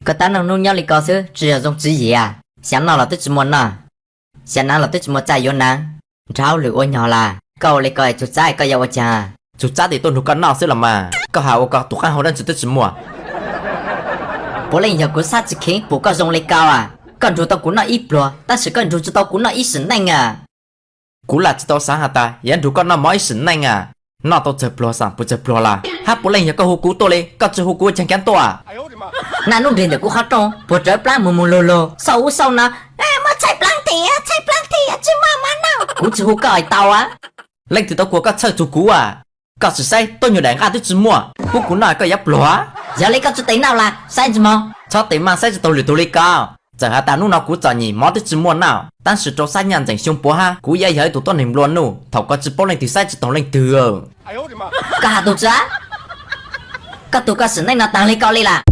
Koj tab noj hnub nyob li ko xwb tsis yog zoo tswv yim a? Xyav noj los twb tsis muaj noj, xyav hnav los twb tsis muaj txaj yuav hnav, nrhiav hauj lwm ua nyog las. Koj ua li ko es tsug txab koj yuav ua caag? Tsug txab tes tuaj nrug koj noj xwb los mas, koj has ua ko tus qaab hau dlaab tsi twb tsis muaj. Puav leej yog kuv xav tsis kheev pum koj zoo li ko a. Koj nrug tau kuv noj ib pluag tab sis koj nrug tsis tau kuv noj ib sim neej a. Kuv lam tsis tau xav has tas yuav nrug koj noj mov ib sim neej a. Noj tau txawg pluag xaam puas txawg pluag las hab, puav leej yog koj hu kuv tuaj li, koj tsis hu kuv ua caag kaav tuaj? Naj nub nrig ntawm kuv qhov rooj puag rawv plaab moog moog lug lug xauj ub xauj no, muab txhawj plaab tim, txhawj plaab tim tsis muaj mov noj. Kuv tsis hu koj es tau a. Leej twg tau kuas koj txhawj txug kuv a? Koj sim saib tuab nyuag daim nqaj twb tsis muaj, pub kuv noj koj yuav pluag. Yog li koj tsi tes noj las, saib ntsis mog. Txhob tes maj saib tsis taug lwm tug li ko. Txawm has tas nub no kuv txom nyem mov twb tsis muaj noj, tab sis rau sab nyaj ntseem xyoo puav hab kuv yuav yog ib tug tuab neeg nplua nuj thaum koj tsis paub leej twg saib tsis taug leej twg. Koj has tug tsi a? Koj tug koj sim neej no taag li ko li las.